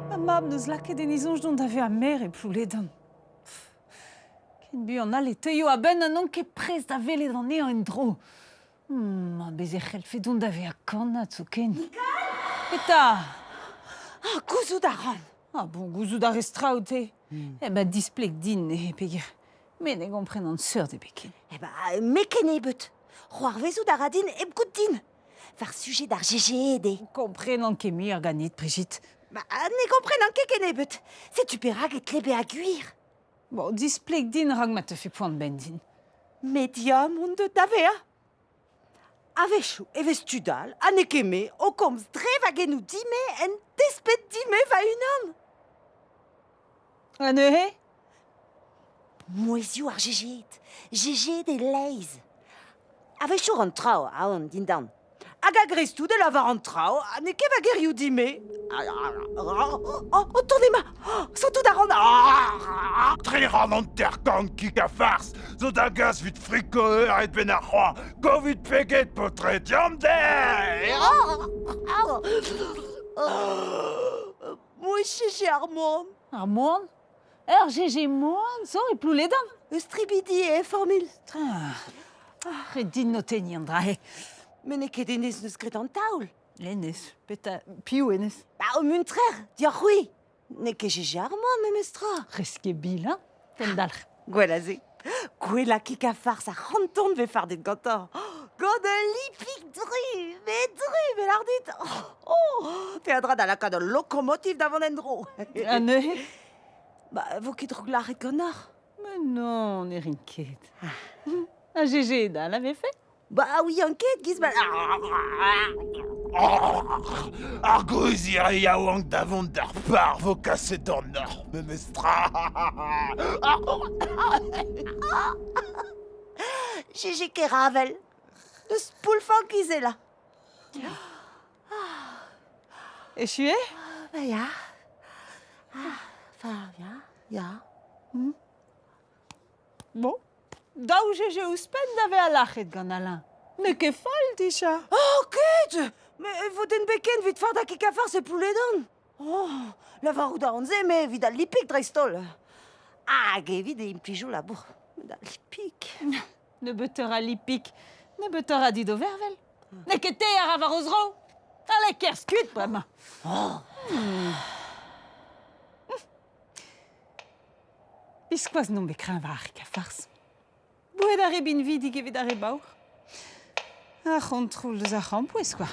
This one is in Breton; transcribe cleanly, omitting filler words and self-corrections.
Ma mab 'neus lakaet en e soñj dont da vezañ maer e Plouledan. Ken buan all e teuio a-benn ha n'on ket prest da welet anezhañ en-dro. Ma bez e c'hellfe dont da vezañ kannad zoken. Petra? Ah, gouzout a ran. Ah bon, gouzout a rez traoù te. Eh ben displeg din neuze peger. Me ne gomprenan seurt ebet ken. Eh ben, me kennebeut. C'hoarvezout a ra din hep goût din. War sujet ar GGD. Komprenan ket muioc'h ganit, Brigitte. Ba, ne gomprenan ket kennebeut. Setu perak e tle bezañ gwir. Bon, displeg din rak ma teufe poan benn din. Medium on deut da vezañ. A-wechoù e vez tud all, ha n'eo ket me, o komz dre va genoù dime en desped dime va-unan. Ha neuze? Mouezhioù ar GGed, GGed e-leizh. A-wechoù an traoù aon dindan. Hag a-greiz-tout e lavar an traoù ha n'eo ket va gerioù din-me. O tont emañ Santout a ran Tre ran hanter-kant kig ha farz zo da gas 'vit friko eured benn ar c'hoaz. Kovit peget, paotred, deomp dezhe! Mouezh ar moan. Ar moan? Ur GG moan zo e Plouledan. Eus tribidi e familh. Ah, ret din notenniñ an dra-se. Met n'eo ket hennezh n'eus graet an taol. Hennezh? Petra, piv hennezh? Ba, o muntrer, dioc'h c'hwi. N'eo ket GG ar moan memestra. Rez ket bil, hein? Kendalc'h. Gwell a se. Gwellañ kig ha farz ar c'hanton 'vez fardet gantañ. Gant ul lipig dru, met dru, 'vel ar dit. Oh, peadra da lakaat ul lokomotiv da vont en-dro. Ha neuze? Ba, vo ket droug-lâret ganeoc'h. Mais non, ne rin ket. Ha GG dal a vefe? Ba, ouian ket, giz ma... Ar gouzier yaouank da vont d'ar par vo kaset d'an nor, memestra. GG Keravel, deus Poulfank izelañ. Echu eo? Ba ya. Ah, enfin, ya, ya. Bon. Daou GG ouzhpenn da vezañ lac'het gant Alain. N'eo ket fall dija. Oh, ket! Mais e vo den beken evit fardañ kig ha farz e Plouledan. Oh, lavarout a ran se, me evit al lipig dreist-holl. Hag evit e implijoù labour. Met al lipig... Nebeutoc'h a lipig, nebeutoc'h a dud o vervel. N'eo ket te a ra war o zro. Allez, kerzh kuit bremañ. Oh. Biskoazh n'on bet kreñv war ar farz. Boued ar re binvidik evit ar re baour. Ar c'hontrol eus ar c'hrampouezh, quoi.